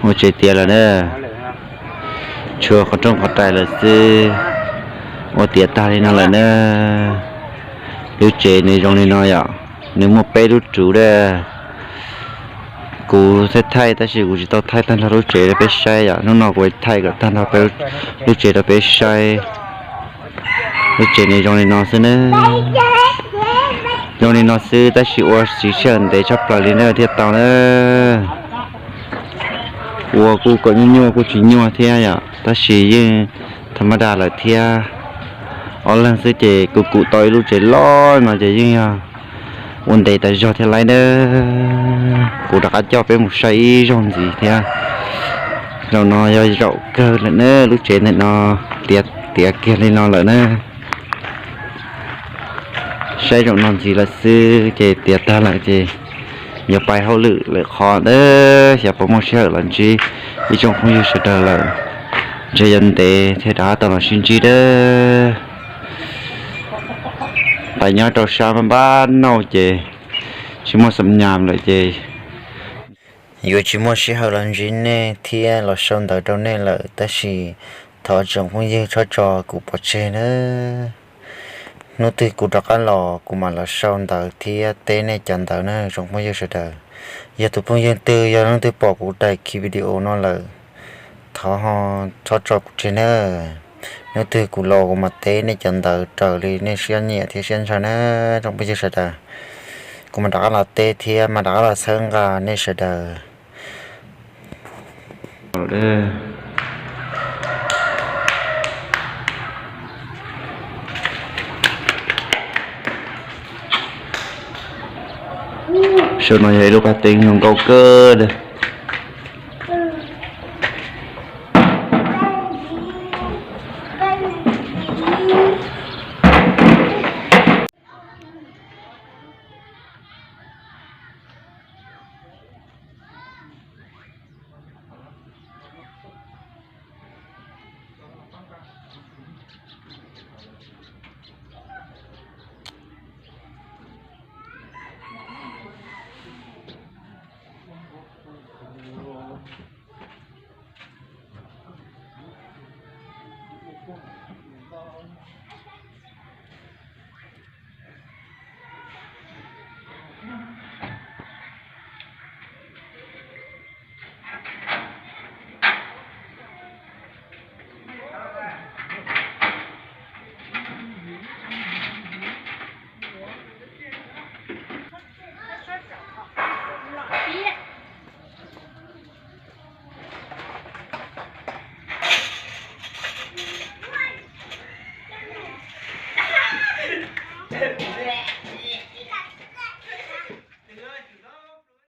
Ua tsev tiav lawm na, tshuav qhov rooj qhov rais lawm xwb. Ua tiav tag li no lawm na. Lub tsev nws zoo li no yom, nws muaj peb lub ruv da. Kuv thaij thaij tab sis kuv tsis tau thaij tag nrho lub tsev rau peb saib yom. Hnub no kuv thaij kom tag nrho lub tsev rau peb saib. Lub tsev nws zoo li no xwb na. Zoo li no xwb tab sis ua siv sij hawm ntev tshaj plaws li na thiaj tau na. Ua kuj kom nyuaj nyuaj kuj tsis nyuaj thiab yom, tab sis yeej tha maj dag lawm thiab. Ob leeg xwb ces kuv kuj tau ib lub tsev loj no ces yeej yog ua ntev tas zog thiab laiv na. Kuv rov qab coj peb mus saib ib zaug ntxiv thiab. Zaum no yog zaum kawg lawm na, lub tsev ntawm no tiav tiav kiag li no lawm na. Saib zaum no ntxiv lawm xwb ces tiav tag lawm ces yuav pais hauj lwm lawm qhov ntawd, xyov puas muaj sij hawm los ntsib ib tsoom phooj ywg sawv daws lawm. Ntshe yuav ntev thiaj rov qab tau los sib ntsib dab. Pais nyob rau sab npab npab nauj ces tsis muaj xam nyas lawm ces yuav tsis muaj sij hawm los ntsib nej thiab los sau ntawv rau nej lawm, tab sis thov tsoom phooj ywg txhob tso kuv pov tseg na. Hnub twg kuv rov qab los kuv mam los sau ntawv thiab teb nej cov ntawv na tsoom phooj ywg sawv daws. Yog tus phooj ywg twg yog leej twg pom kuv daim khi video no lawm, thov ho txhob tso kuv tseg na. Hnub twg kuv los kuv mam teb nej cov ntawv raws li nej siab nyiam thiab siab ntshaw na tsoom phooj ywg sawv daws. Kuv mam rov qab los teb thiab mam rov qab los txhawb nqa nej sawv daws. Saum no yog ib lub qab teeb zoo nkauj kawg li.